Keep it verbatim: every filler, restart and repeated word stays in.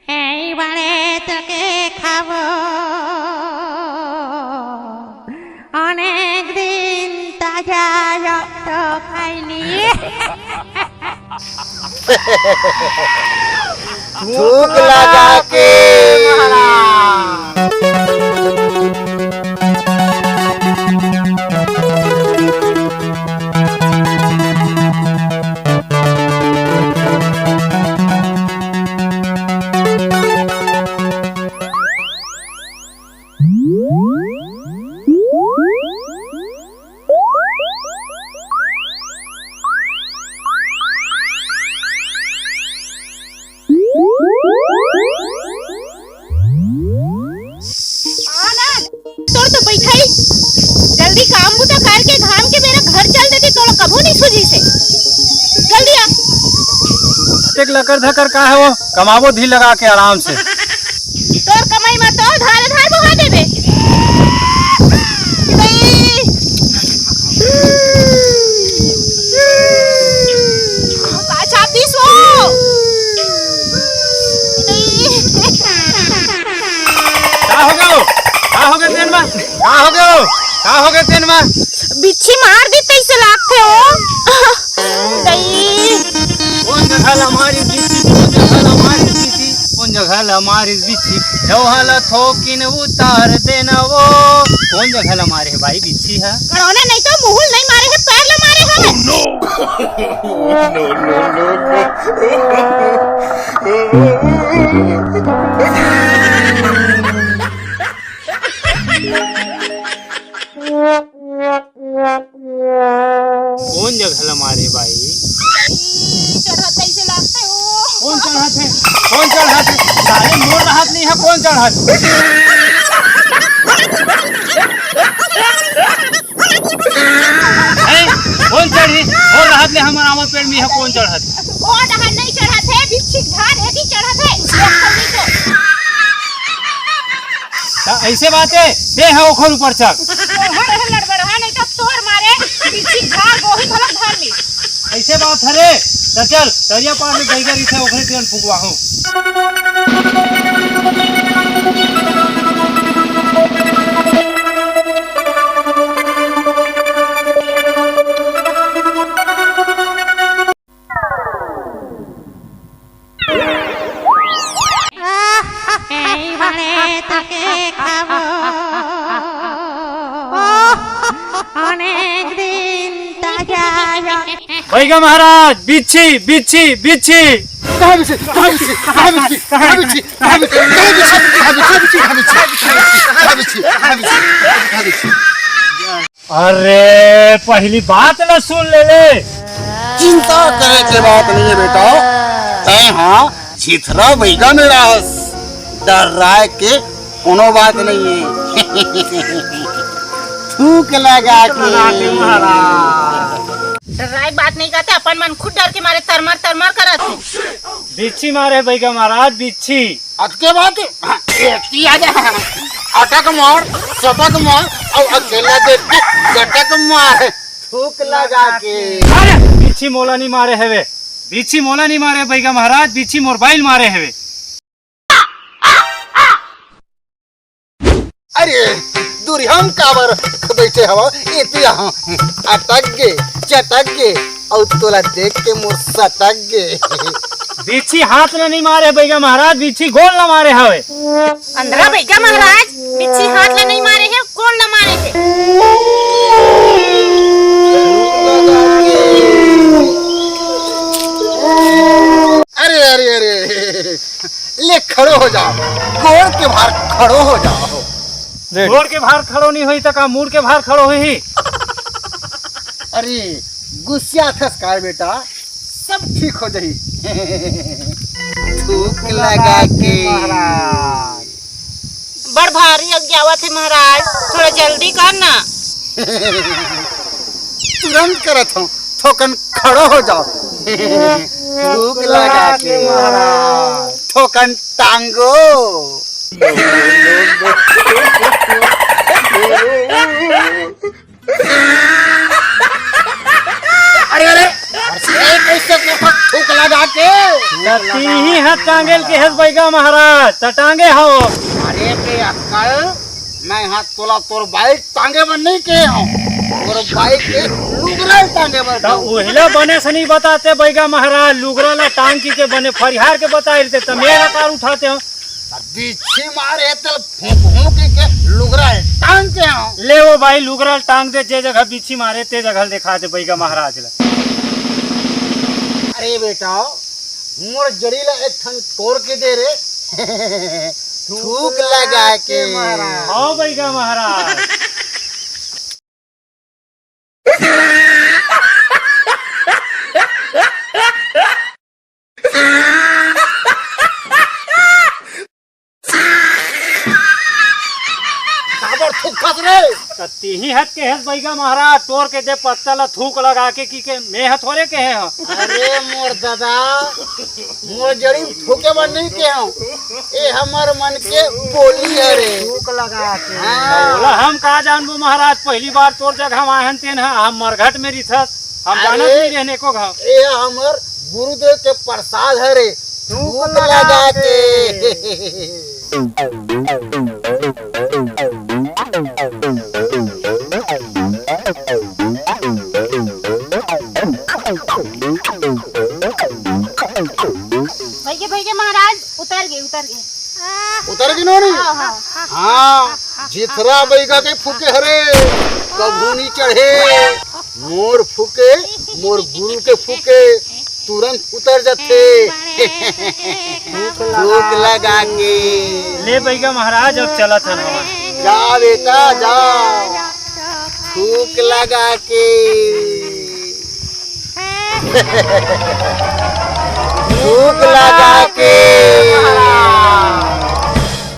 এই বারে তোকে খাবো, অনেক দিন তাজা রক্ত খাইনি। थूक लगा के। आनंद, तोर तो बैठाई, जल्दी काम बूता करके घाम के बेरा घर चल देती, तोला कभू नहीं सूझी से। जल्दी आ। एक लकर धकर का है वो, कमाबो धी लगा के आराम से। तोर कमाई मा तो धार धार बहा देबे। का चाप दिस वो? का हो गयो? का हो गयो तेन मा? का हो गयो? का हो गयो तेन मा? बिच्छी मार दी तइसे लागथे वो। दई। कोन जगह ला मारिस बिच्छी? कोन जगह ला मारिस बिच्छी? कोन जगह ला मारिस बिच्छी? लोहा ला थोकिन उतार देना वो। कोन जगह ला मारे हे भाई बिच्छी हा? गड़ौना नहीं तो मुहुल नहीं मारे हे, पैर ला मारे हे। कोन जगह ला मारे भाई? चढ़त तइसे लागथे वो। कोन चढ़त हे? कोन चढ़त हे? साले मोर रहत नहीं हे, कोन चढ़त? हैं? कोन चढ़ी? मोर रहत ले हमर आमा पेड़ में हे, कोन चढ़त? ओ डहर नहीं चढ़त हे, बिच्छी के धार एती चढ़त हे। त अइसे बात हे, दे हे ओखर ऊपर चढ़। ओहर हे लड़बड़हा, नहीं तो तोर मारे बिच्छी के धार गोही घलक धार में। अइसे बात हरे, त चल, तरिया पार में गईगर इथे ओखरे तेल फुकवा हूँ। এই বারে তোকে খাবো। অনেক দিন তাজা। बैगा महाराज, बिच्छी, बिच्छी, बिच्छी। कहाँ बिच्छी? कहाँ बिच्छी? अरे, पहली बात ला सुन ले ले। चिंता करे के बात नहीं है बेटा, तैं हा छिथरा बैगा में रहस, डर्राए के कोनो बात नहीं है। थूक लगा के। डर्राए के बात नहीं कहते, अपन मन खुद डर के मारे तरमर तरमर करत हे। बिच्छी मारे हे बैगा महाराज, बिच्छी। अतके बात, हाँ, एती आ जा। अटक मार, सटक मार, अउ अकेला देख के चटक मार। थूक लगा के। अरे, बिच्छी मोला नहीं मारे हवे, बिच्छी मोला नहीं मारे बैगा महाराज, बिच्छी मोर बाई ल मारे हवे। अरे, दूरिहा म काबर बइठे हव? एती आहा। अटक गे, चटक गे, अउ तोला देख के मोर सटक गे। बिच्छी हाथ ला नहीं मारे हे बैगा महाराज, बिच्छी गोड़ ला मारे हवे। अंधरा बैगा महाराज, बिच्छी हाथ ला नहीं मारे हे, गोड़ ला मारे हे। अरे, अरे, अरे, ले खड़ो हो जाव, गोड़ के भार खड़ो हो जाव। देख। गोड़ के भार खड़ो नहीं होई त का मूड़ के भार खड़ो होही? अरे, गुस्सियाथस काय बेटा, सब ठीक हो जाही। थूक लगा के। महाराज। बड़ भारी अग्यावत हे महाराज, थोड़ा जल्दी कर ना। तुरंत करत हूँ, थोकन खड़ो हो जाव। थूक लगा के। महाराज। थोकन टांगो। इही हाथ टांगे ल केहेस बइगा महाराज, त टांगे हव। अरे बे अक्कल, मैं हाथ तोला तोर बाइक टांगे बर नहीं कहे हूँ, तोर बाइक के लुगरा ल टांगे बर त कहे हूँ। उहिला बने से नहीं बताते बइगा महाराज, लुगरा ला टांग की के बने फरिहार के बताए रहते, त मेरा कार उठाते हो। बिच्छी मारे तेल फूंक फूंक के लुगरा ल टांग के हूँ। ले वो भाई, लुगरा ल टांग दे, जे जगह बिच्छी मारे ते जगह ल दिखा दे बइगा महाराज ला। अरे बेटा, मोर जड़ी ला एक ठन तोर के दे रे। थूक लगा के। महाराज। हाँ बइगा महाराज। काबर थूकत रे? त तिही हत केहेस बइगा महाराज, तोर के दे पत्ता ला थूक लगा के, कि के मैं ह थोरे केहे हंव। अरे मोर दादा, मोर जड़ी म थूके बर नहीं केहे हंव, ए हमर मन के बोली हरे। थूक लगा के। हाँ। ओला हम का जानबो महाराज, पहली बार तोर जगह म आए हन तेन ह, हम मरघट में रिथस, हम जानत अरे, नहीं रहने को घाव। ए हमर गुरुदेव के प्रसाद हरे, थूक लगा के। भइगे, भइगे महाराज, उतर गे, उतर गे। आ, उतर गे नोनी? हाँ, हाँ। हाँ, जिथरा बइगा के फूके हरे, कभू नी चढ़े। मोर फूके, मोर गुरु के फूके, तुरंत उतर जाथे। थूक लगा के। ले बइगा महाराज, अब चलत हन हमन। जा बेटा, जा। थूक लगा के। थूक लगा के।